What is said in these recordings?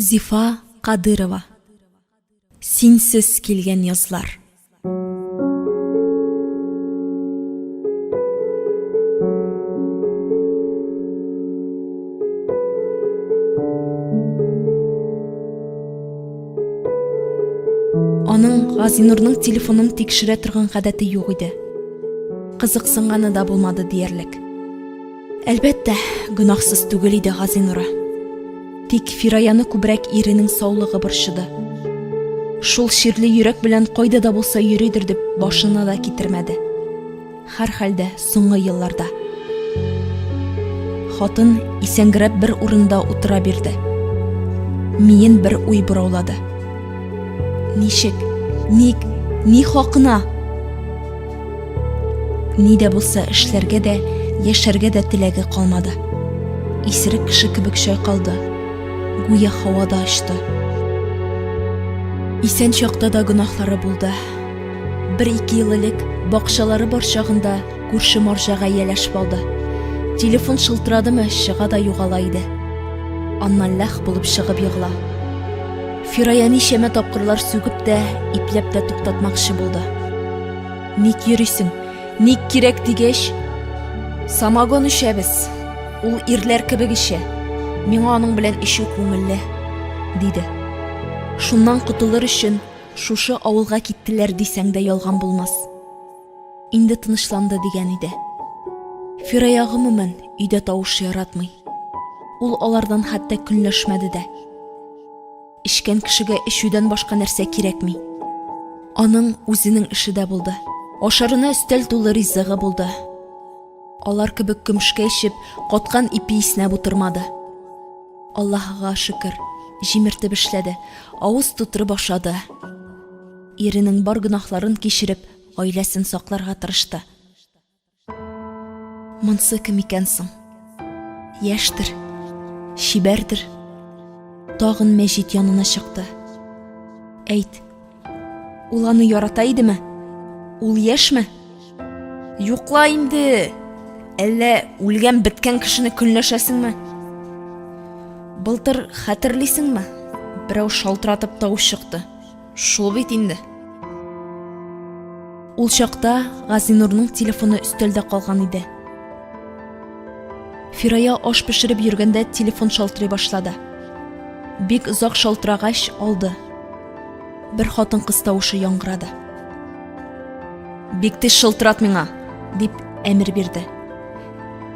Зифа Кадырова. Синсез килгән язлар. Аның Газинурның телефонын тикшерә торган гадәте юк иде. Кызыксынганы да булмады диярлек. Әлбәттә, гөнаһсыз түгел иде Газинуры. Тик Фираяны күбрәк иренең саулыгы борчыды. Шул чирле йөрәк белән кайда да булса йөридер дип башына да китермәде. Һәрхәлдә, соңгы елларда. Хатын исәнгерәп бер урында утыра бирде. Миен бер уй бораулады. Ничек? Ник? Ни хакына? Ни дә булса эшләргә дә, яшәргә дә теләге калмады. Исерек кеше кебек чайкалды. Гүя һавада очты. Исән чакта да гөнаһлары булды. Бер-ике ел элек бакчалары бар чагында күрше марҗага ияләшеп алды. Телефон шылтырадымы, чыга да югала иде. Аннан ләх булып чыгып егыла. Фирая ничәмә тапкырлар сүгеп тә, ипләп тә туктатмакчы булды. Ник йөрисең? Ник кирәк дигәч, самогон эчәбез. Ул ирләр кебек эчә. Миңа аның белән эчү күңелле, диде. Шуннан котылыр өчен шушы авылга киттеләр дисәң дә ялган булмас. Инде тынычланды дигән иде. Фирая гомумән өйдә тавыш яратмый. Ул алардан хәтта көнләшмәде дә. Эчкән кешегә эчүдән башка нәрсә кирәкми. Аның үзенең эше дә булды. Ашарына өстәл тулы ризыгы булды. Алар кебек көмешкә эчеп, каткан ипи иснәп утырмады. Аллаһыга шөкер, җимертеп эшләде, авыз тутырып ашады. Иренең бар гөнаһларын кичереп, гаиләсен сакларга тырышты. Монсы кем икән соң? Яшьтер, чибәрдер. Тагын Мәҗит янына чыкты. Әйт, ул аны ярата идеме? Ул яшьме? Юкла инде. Әллә үлгән беткән кешене көнләшәсеңме? Былтыр хәтерлисеңме? Берәү шалтыратып тавыш чыкты. Шул бит инде. Ул чакта Газинурның телефоны өстәлдә калган иде. Фирая аш пешереп йөргәндә телефон шалтырый башлады. Бик озак шалтырагач, алды. Бер хатын-кыз тавышы яңгырады. Бик тиз шылтырат миңа, дип әмер бирде.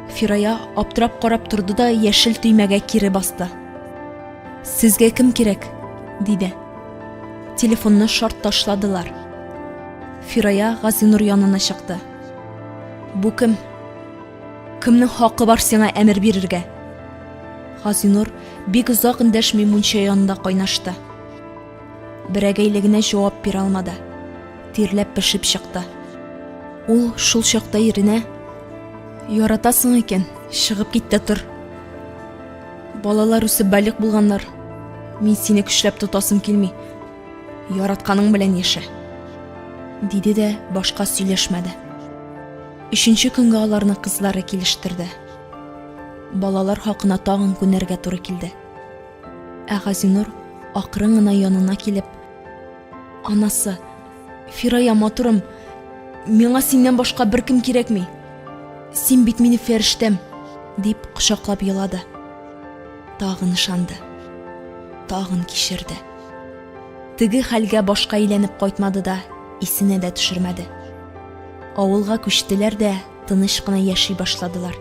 Фирая аптырап карап торды да яшел төймәгә кире басты. Сезгә кем кирәк? диде. Телефонны шарт ташладылар. Фирая Газинур янына чыкты. Бу кем? Кемнең хакы бар сиңа әмер бирергә? Газинур бик озак эндәшми мунча янында кайнашты. Берәгәйлегенә җавап бирә алмады. Тирләп пешеп чыкты. Ул шул чакта иренә Яратасың икән, чыгып кит тә тор. Балалар үсеп балигъ булганнар. Мин сине көчләп тотасым килми. Яратканың белән яшә. Диде дә башка сөйләшмәде. Өченче көнгә аларны кызлары килештерде. Балалар хакына тагын күнәргә туры килде. Ә Газинур акрын гына янына килеп, Анасы, Фирая матурым, миңа синнән башка беркем кирәкми. Син бит мине фәрештәм, дип кочаклап елады. Тагын ышанды. Тагын кичерде. Теге хәлгә башка әйләнеп кайтмады да, исенә дә төшермәде. Авылга күчтеләр дә тыныч кына яши башладылар.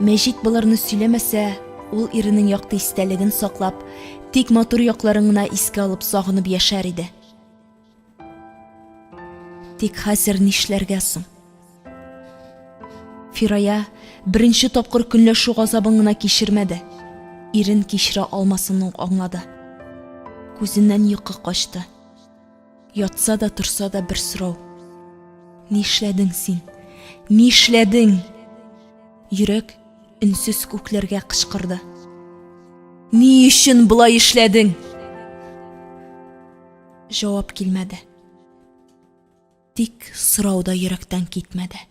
Мәҗит боларны сөйләмәсә, ул иренең якты истәлеген саклап, тик матур якларын гына искә алып сагынып яшәр иде. Тик хәзер нишләргә соң? Фирая беренче тапкыр көнләшү газабын гына кичермәде. Ирен кичерә алмасын ук аңлады. Күзеннән йокы качты. Ятса да торса да бер сорау. Нишләдең син? Нишләдең? Йөрәк өнсез күкләргә кычкырды. Ни өчен болай эшләдең? Җавап килмәде. Тик сорау да йөрәктән китмәде.